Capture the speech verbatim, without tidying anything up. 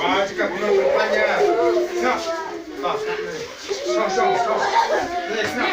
Wah, cakap penuh bertanya. Sap. Sap, sap. Sap, sap, sap. Boleh, sap.